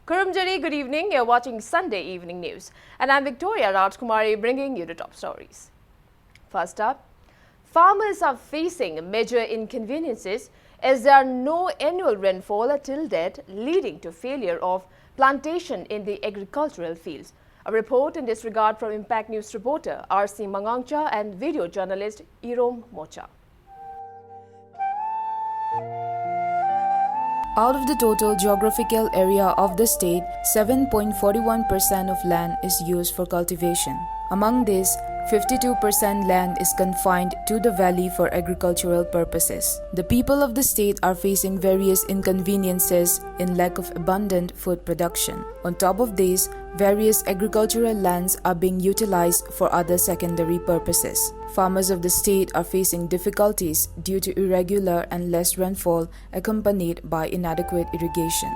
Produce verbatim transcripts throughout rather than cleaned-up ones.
Khurumjari, good evening. You're watching Sunday Evening News. And I'm Victoria Rajkumari, bringing you the top stories. First up, farmers are facing major inconveniences as there are no annual rainfall till date, leading to failure of plantation in the agricultural fields. A report in this regard from Impact News reporter R C Mangangcha and video journalist Irom Mocha. Out of the total geographical area of the state, seven point four one percent of land is used for cultivation. Among this, fifty-two percent land is confined to the valley for agricultural purposes. The people of the state are facing various inconveniences in lack of abundant food production. On top of this, various agricultural lands are being utilized for other secondary purposes. Farmers of the state are facing difficulties due to irregular and less rainfall accompanied by inadequate irrigation.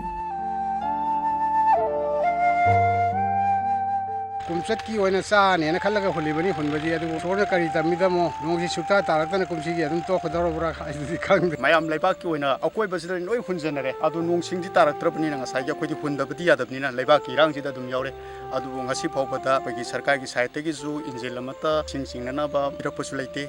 ꯀꯨꯝꯆꯠꯀꯤ ꯑꯣꯏꯅ ꯆꯥꯅꯦꯅ ꯈꯜꯂꯒ ꯍꯨꯜꯂꯤꯕꯅꯤ꯫ ꯍꯨꯟꯕꯗꯤ ꯑꯗꯨꯕꯨ ꯏꯁꯣꯔꯅ ꯀꯔꯤ ꯇꯝꯃꯤꯗꯃꯣ, ꯅꯣꯡꯁꯤ ꯁꯨꯛꯇꯥ ꯇꯥꯔꯛꯇꯅ ꯀꯨꯝꯁꯤꯒꯤ ꯑꯗꯨꯝ ꯇꯣꯛꯀꯗꯧꯔꯕ꯭ꯔꯥ ꯍꯥꯏꯗꯨꯗꯤ ꯈꯪꯗꯦ꯫ ꯃꯌꯥꯝ ꯂꯩꯕꯥꯛꯀꯤ ꯑꯣꯏꯅ ꯑꯀꯣꯏꯕꯁꯤꯗ ꯂꯣꯏ ꯍꯨꯟꯖꯅꯔꯦ꯫ ꯑꯗꯨ ꯅꯣꯡ ꯁꯤꯡꯗꯤ ꯇꯥꯔꯛꯇ꯭ꯔꯕꯅꯤꯅ ꯉꯁꯥꯏꯒꯤ ꯑꯩꯈꯣꯏꯗꯤ ꯍꯨꯟꯗꯕꯗꯤ ꯌꯥꯗꯕꯅꯤꯅ ꯂꯩꯕꯥꯛꯀꯤ ꯏꯔꯥꯡꯁꯤꯗ ꯑꯗꯨꯝ ꯌꯥꯎꯔꯦ꯫ ꯑꯗꯨꯕꯨ ꯉꯁꯤ ꯐꯥꯎꯕꯗ ꯑꯩꯈꯣꯏꯒꯤ ꯁꯔꯀꯥꯔꯒꯤ ꯁꯥꯏꯠꯇꯒꯤꯁꯨ ꯏꯟꯖꯤꯟ ꯑꯃꯠꯇ ꯏꯁꯤꯡ ꯆꯤꯡꯅꯅꯕ ꯄꯤꯔꯛꯄꯁꯨ ꯂꯩꯇꯦ꯫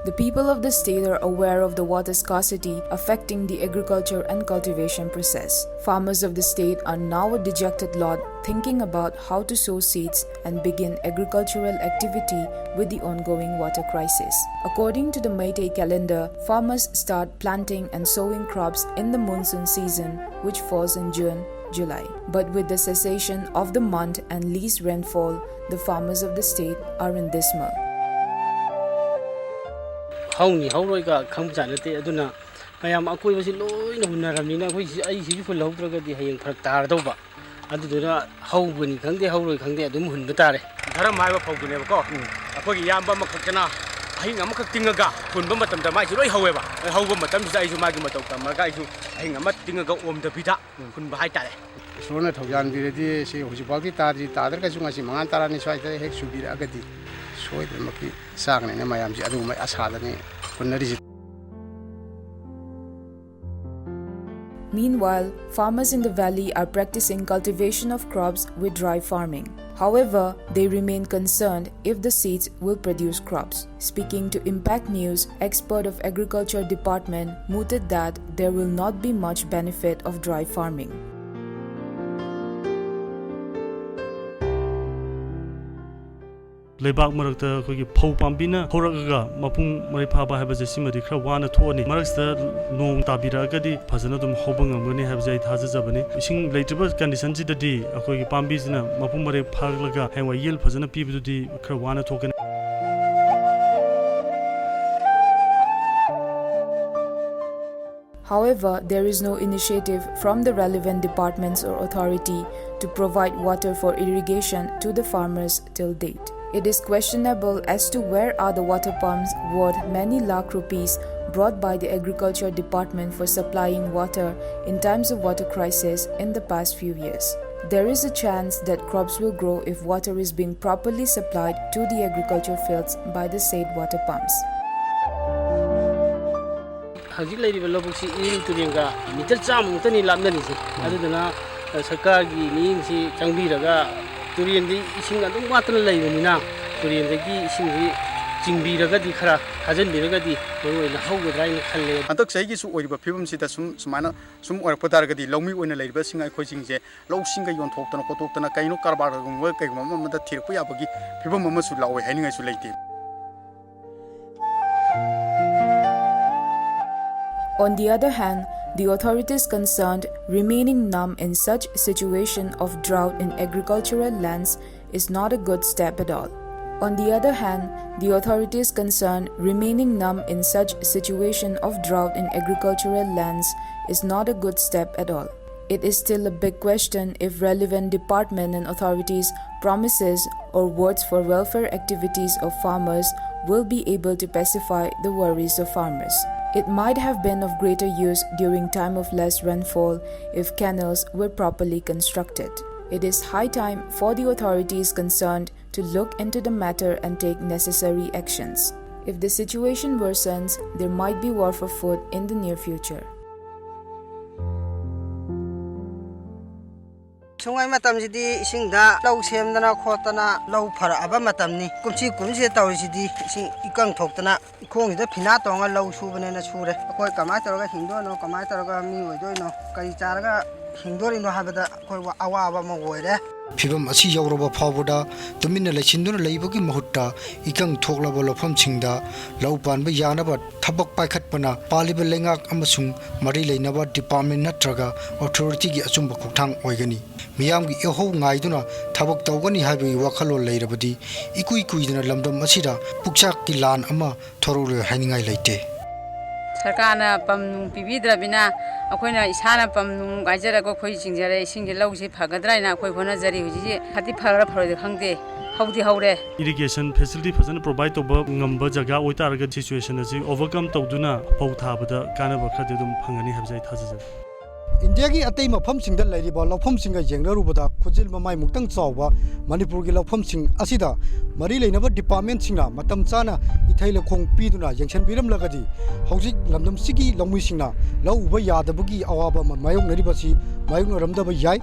The people of the state are aware of the water scarcity affecting the agriculture and cultivation process. Farmers of the state are now a dejected lot, thinking about how to sow seeds and begin agricultural activity with the ongoing water crisis. According to the Meitei calendar, farmers start planting and sowing crops in the monsoon season, which falls in June, July. But with the cessation of the month and least rainfall, the farmers of the state are in dismal. ꯍꯧꯅꯤ ꯍꯧꯔꯣꯏꯒ ꯈꯪꯕꯖꯥꯠ ꯅꯠꯇꯦ꯫ ꯑꯗꯨꯅ ꯃꯌꯥꯝ ꯑꯀꯣꯏꯕꯁꯤ ꯂꯣꯏꯅ ꯍꯨꯟꯅꯔꯕꯅꯤꯅ ꯑꯩꯈꯣꯏ ꯑꯩ ꯁꯤꯁꯨ ꯍꯨꯜꯍꯧꯗ꯭ꯔꯒꯗꯤ ꯍꯌꯦꯡ ꯐꯔꯛ ꯇꯥꯔꯗꯧꯕ꯫ ꯑꯗꯨꯗꯨꯅ ꯍꯧꯕꯅꯤ ꯈꯪꯗꯦ ꯍꯧꯔꯣꯏ ꯈꯪꯗꯦ ꯑꯗꯨꯝ ꯍꯨꯟꯕ ꯇꯥꯔꯦ꯫ ꯙꯔꯝ ꯍꯥꯏꯕ ꯐꯧꯗꯨꯅꯦꯕꯀꯣ꯫ ꯑꯩꯈꯣꯏꯒꯤ ꯏꯌꯥꯝꯕ ꯑꯃꯈꯛꯇꯅ ꯑꯍꯤꯡ ꯑꯃꯈꯛ ꯇꯤꯡꯉꯒ ꯍꯨꯟꯕ ꯃꯇꯝꯗ ꯃꯥꯏꯁꯤ ꯂꯣꯏ ꯍꯧꯋꯦꯕ꯫ ꯍꯧꯕ ꯃꯇꯝꯁꯤꯗ ꯑꯩꯁꯨ ꯃꯥꯒꯤ ꯃꯇꯧ ꯇꯝꯃꯒ ꯑꯩꯁꯨ ꯑꯍꯤꯡ ꯑꯃ ꯇꯤꯡꯉꯒ ꯑꯣꯝꯗꯕꯤꯗ ꯍꯨꯟꯕ ꯍꯥꯏꯇꯥꯔꯦ꯫ ꯏꯁꯣꯔꯅ ꯊꯧꯖꯥꯟꯕꯤꯔꯗꯤ ꯁꯤ ꯍꯧꯖꯤꯛꯐꯥꯎꯗꯤ ꯇꯥꯗ꯭ꯔꯤ, ꯇꯥꯗ꯭ꯔꯒꯁꯨ ꯉꯁꯤ ꯃꯉꯥ ꯇꯔꯥꯅꯤ ꯁ꯭ꯋꯥꯏꯗ ꯍꯦꯛ ꯆꯨꯕꯤꯔꯛꯑꯒꯗꯤ ꯁꯣꯏꯗꯅꯃꯛꯀꯤ ꯆꯥꯒꯅꯤꯅ ꯃꯌꯥꯝꯁꯦ ꯑꯗꯨꯒꯨꯝꯕ ꯑꯁꯥꯗꯅꯤ ꯍꯨꯟꯅꯔꯤꯁꯤ꯫ Meanwhile, farmers in the valley are practicing cultivation of crops with dry farming. However, they remain concerned if the seeds will produce crops. Speaking to Impact News, expert of Agriculture Department mooted that there will not be much benefit of dry farming. ꯂꯩꯕꯥꯛ ꯃꯔꯛꯇ ꯑꯩꯈꯣꯏꯒꯤ ꯐꯧ ꯄꯥꯝꯕꯤꯅ ꯍꯧꯔꯛꯑꯒ ꯃꯄꯨꯡ ꯃꯔꯩ ꯐꯥꯕ ꯍꯥꯏꯕꯁꯦ ꯁꯤꯃꯗꯤ ꯈꯔ ꯋꯥꯅ ꯊꯣꯛꯑꯅꯤ꯫ ꯃꯔꯛꯁꯤꯗ ꯅꯣꯡ ꯇꯥꯕꯤꯔꯛꯑꯒꯗꯤ ꯐꯖꯅ ꯑꯗꯨꯝ ꯍꯧꯕ ꯉꯝꯒꯅꯤ ꯍꯥꯏꯕꯁꯦ ꯑꯩ ꯊꯥꯖꯖꯕꯅꯤ꯫ ꯏꯁꯤꯡ ꯂꯩꯇ꯭ꯔꯤꯕ ꯀꯟꯗꯤꯁꯟꯁꯤꯗꯗꯤ ꯑꯩꯈꯣꯏꯒꯤ ꯄꯥꯝꯕꯤꯁꯤꯅ ꯃꯄꯨꯡ ꯃꯔꯩ ꯐꯥꯔꯛꯂꯒ ꯍꯌꯦꯡꯋꯥꯏ ꯌꯦꯜ ꯐꯖꯅ ꯄꯤꯕꯗꯨꯗꯤ ꯈꯔ ꯋꯥꯅ ꯊꯣꯛꯀꯅꯤ꯫ However, there is no initiative from the relevant departments or authority to provide water for irrigation to the farmers till date. It is questionable as to where are the water pumps worth many lakh rupees brought by the Agriculture Department for supplying water in times of water crisis in the past few years. There is a chance that crops will grow if water is being properly supplied to the agriculture fields by the said water pumps. ꯍꯧꯖꯤꯛ ꯂꯩꯔꯤꯕ ꯂꯧꯕꯨꯛꯁꯤ Iril ꯇꯨꯔꯦꯜꯒ metre ꯆꯥꯝꯃꯃꯨꯛꯇꯅꯤ ꯂꯥꯞꯅꯔꯤꯁꯦ꯫ ꯑꯗꯨꯗꯨꯅ ꯁꯔꯀꯥꯔꯒꯤ ꯃꯤꯠꯌꯦꯡꯁꯤ ꯆꯪꯕꯤꯔꯒ ꯇꯨꯔꯦꯜꯗꯤ ꯏꯁꯤꯡ ꯑꯗꯨꯝ ꯋꯥꯠꯇꯅ ꯂꯩꯕꯅꯤꯅ ꯇꯨꯔꯦꯜꯗꯒꯤ ꯏꯁꯤꯡꯁꯤ ꯆꯤꯡꯕꯤꯔꯒꯗꯤ ꯈꯔ ꯊꯥꯖꯤꯟꯕꯤꯔꯒꯗꯤ ꯃꯔꯨ ꯑꯣꯏꯅ ꯍꯧꯒꯗ꯭ꯔꯥ ꯍꯥꯏꯅ ꯈꯜꯂꯦ꯫ ꯍꯟꯗꯛ ꯆꯍꯤꯒꯤꯁꯨ ꯑꯣꯏꯔꯤꯕ ꯐꯤꯕꯝꯁꯤꯗ ꯁꯨꯝ ꯁꯨꯃꯥꯏꯅ ꯁꯨꯝ ꯑꯣꯏꯔꯛꯄ ꯇꯥꯔꯒꯗꯤ ꯂꯧꯃꯤ ꯑꯣꯏꯅ ꯂꯩꯔꯤꯕꯁꯤꯡ ꯑꯩꯈꯣꯏꯁꯤꯡꯁꯦ ꯂꯧꯁꯤꯡꯒ ꯌꯣꯟꯊꯣꯛꯇꯅ ꯈꯣꯠꯇꯣꯛꯇꯅ ꯀꯩꯅꯣ ꯀꯔꯕꯥꯔꯒꯨꯝꯕ ꯀꯩꯒꯨꯝꯕ ꯑꯃ ꯑꯃꯗ ꯊꯤꯔꯛꯄ ꯌꯥꯕꯒꯤ ꯐꯤꯕꯝ ꯑꯃꯁꯨ ꯂꯥꯛꯑꯣꯏ ꯍꯥꯏꯅꯤꯡꯉꯥꯏꯁꯨ ꯂꯩꯇꯦ꯫ On the other hand, the authorities concerned remaining numb in such situation of drought in agricultural lands is not a good step at all. On the other hand, the authorities concerned remaining numb in such situation of drought in agricultural lands is not a good step at all. It is still a big question if relevant department and authorities' promises or words for welfare activities of farmers will be able to pacify the worries of farmers. It might have been of greater use during time of less rainfall if canals were properly constructed. It is high time for the authorities concerned to look into the matter and take necessary actions. If the situation worsens, there might be war for food in the near future. ꯁꯨꯡꯉꯩ ꯃꯇꯝꯁꯤꯗꯤ ꯏꯁꯤꯡꯗ ꯂꯧ ꯁꯦꯝꯗꯅ ꯈꯣꯠꯇꯅ ꯂꯧ ꯐꯔꯛꯑꯕ ꯃꯇꯝꯅꯤ꯫ ꯀꯨꯝꯁꯤ ꯀꯨꯝꯁꯤ ꯇꯧꯔꯤꯁꯤꯗꯤ ꯏꯁꯤꯡ ꯏꯀꯪ ꯊꯣꯛꯇꯅ ꯏꯈꯣꯡꯁꯤꯗ ꯐꯤꯅꯥ ꯇꯣꯡꯉ ꯂꯧ ꯁꯨꯕꯅꯦꯅ ꯁꯨꯔꯦ꯫ ꯑꯩꯈꯣꯏ ꯀꯃꯥꯏꯅ ꯇꯧꯔꯒ ꯍꯤꯡꯗꯣꯏꯅꯣ, ꯀꯃꯥꯏꯅ ꯇꯧꯔꯒ ꯃꯤ ꯑꯣꯏꯗꯣꯏꯅꯣ, ꯀꯔꯤ ꯆꯥꯔꯒ ꯍꯤꯡꯗꯣꯔꯤꯅꯣ ꯍꯥꯏꯕꯗ ꯑꯩꯈꯣꯏ ꯋꯥ-, ꯑꯋꯥꯕ ꯑꯃ ꯑꯣꯏꯔꯦ꯫ ꯐꯤꯚꯝ ꯑꯁꯤ ꯌꯧꯔꯕ ꯐꯥꯎꯕꯗ ꯇꯨꯃꯤꯟꯅ ꯂꯩꯁꯤꯟꯗꯨꯅ ꯂꯩꯕꯒꯤ ꯃꯍꯨꯠꯇ ꯏꯀꯪ ꯊꯣꯛꯂꯕ ꯂꯧꯐꯝꯁꯤꯡꯗ ꯂꯧ ꯄꯥꯟꯕ ꯌꯥꯅꯕ ꯊꯕꯛ ꯄꯥꯏꯈꯠꯄꯅ ꯄꯥꯜꯂꯤꯕ ꯂꯩꯉꯥꯛ ꯑꯃꯁꯨꯡ ꯃꯔꯤ ꯂꯩꯅꯕ department ꯅꯠꯇ꯭ꯔꯒ authority ꯒꯤ ꯑꯆꯨꯝꯕ ꯈꯣꯡꯊꯥꯡ ꯑꯣꯏꯒꯅꯤ꯫ ꯃꯤꯌꯥꯝꯒꯤ ꯏꯍꯧ ꯉꯥꯏꯗꯨꯅ ꯊꯕꯛ ꯇꯧꯒꯅꯤ ꯍꯥꯏꯕꯒꯤ ꯋꯥꯈꯜꯂꯣꯟ ꯂꯩꯔꯕꯗꯤ ꯏꯀꯨꯏ ꯀꯨꯏꯗꯅ ꯂꯝꯗꯝ ꯑꯁꯤꯗ ꯄꯨꯛꯆꯥꯛꯀꯤ ꯂꯥꯟ ꯑꯃ ꯊꯣꯔꯛꯂꯣꯏ ꯍꯥꯏꯅꯤꯡꯉꯥꯏ ꯂꯩꯇꯦ꯫ ꯁꯔꯀꯥꯔꯅ ꯄꯝ ꯅꯨꯡ ꯄꯤꯕꯤꯗ꯭ꯔꯕꯅꯤꯅ ꯑꯩꯈꯣꯏꯅ ꯏꯁꯥꯅ ꯄꯝ ꯅꯨꯡ ꯀꯥꯏꯖꯔꯒ ꯑꯩꯈꯣꯏ ꯆꯤꯡꯖꯔꯦ꯫ ꯏꯁꯤꯡꯁꯦ ꯂꯧꯁꯤ ꯐꯒꯗ꯭ꯔꯥ ꯍꯥꯏꯅ ꯑꯩꯈꯣꯏ ꯍꯣꯠꯅꯖꯔꯤ꯫ ꯍꯧꯖꯤꯛꯁꯤ ꯐꯗꯤ ꯐꯔ ꯐꯔꯣꯏꯗꯤ ꯈꯪꯗꯦ, ꯍꯧꯗꯤ ꯍꯧꯔꯦ꯫ Irrigation facility ꯐꯖꯅ provide ꯇꯧꯕ ꯉꯝꯕ ꯖꯒꯥ ꯑꯣꯏꯇꯥꯔꯒꯗꯤ situation ꯑꯁꯤ overcome ꯇꯧꯗꯨꯅ ꯐꯧ ꯊꯥꯕꯗ ꯀꯥꯟꯅꯕ ꯈꯔꯗꯤ ꯑꯗꯨꯝ ꯐꯪꯒꯅꯤ ꯍꯥꯏꯕꯁꯦ ꯑꯩ ꯊꯥꯖꯖꯩ꯫ ꯏꯟꯗꯤꯌꯥꯒꯤ ꯑꯇꯩ ꯃꯐꯝꯁꯤꯡꯗ ꯂꯩꯔꯤꯕ ꯂꯧꯐꯝꯁꯤꯡꯒ ꯌꯦꯡꯅꯔꯨꯕꯗ ꯈꯨꯖꯤꯜ ꯃꯃꯥꯏꯃꯨꯛꯇꯪ ꯆꯥꯎꯕ ꯃꯅꯤꯄꯨꯔꯒꯤ ꯂꯧꯐꯝꯁꯤꯡ ꯑꯁꯤꯗ ꯃꯔꯤ ꯂꯩꯅꯕ department ꯁꯤꯡꯅ ꯃꯇꯝ ꯆꯥꯅ ꯏꯊꯩ ꯂꯧꯈꯣꯡ ꯄꯤꯗꯨꯅ ꯌꯦꯡꯁꯤꯟꯕꯤꯔꯝꯂꯒꯗꯤ ꯍꯧꯖꯤꯛ ꯂꯝꯗꯝꯁꯤꯒꯤ ꯂꯧꯃꯤꯁꯤꯡꯅ ꯂꯧ ꯎꯕ ꯌꯥꯗꯕꯒꯤ ꯑꯋꯥꯕ ꯑꯃ ꯃꯥꯌꯣꯛꯅꯔꯤꯕꯁꯤ ꯃꯥꯌꯣꯛꯅꯔꯝꯗꯕ ꯌꯥꯏ꯫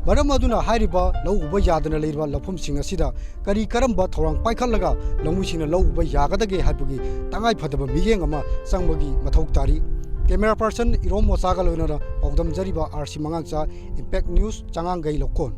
ꯃꯔꯝ ꯑꯗꯨꯅ ꯍꯥꯏꯔꯤꯕ ꯂꯧ ꯎꯕ ꯌꯥꯗꯅ ꯂꯩꯔꯤꯕ ꯂꯧꯐꯝꯁꯤꯡ ꯑꯁꯤꯗ ꯀꯔꯤ ꯀꯔꯝꯕ ꯊꯧꯔꯥꯡ ꯄꯥꯏꯈꯠꯂꯒ ꯂꯧꯃꯤꯁꯤꯡꯅ ꯂꯧ ꯎꯕ ꯌꯥꯒꯗꯒꯦ ꯍꯥꯏꯕꯒꯤ ꯇꯉꯥꯏ ꯐꯗꯕ ꯃꯤꯠꯌꯦꯡ ꯑꯃ ꯆꯪꯕꯒꯤ ꯃꯊꯧ ꯇꯥꯔꯤ꯫ Camera person ꯏꯔꯣꯝ ꯃꯣꯆꯥꯒ ꯂꯣꯏꯅꯅ ꯄꯥꯎꯗꯝꯖꯔꯤꯕ ꯑꯥꯔ ꯁꯤ ꯃꯉꯥꯡꯆꯥ, Impact News, ꯆꯉꯥꯡꯒꯩ ꯂꯧꯀꯣꯟ꯫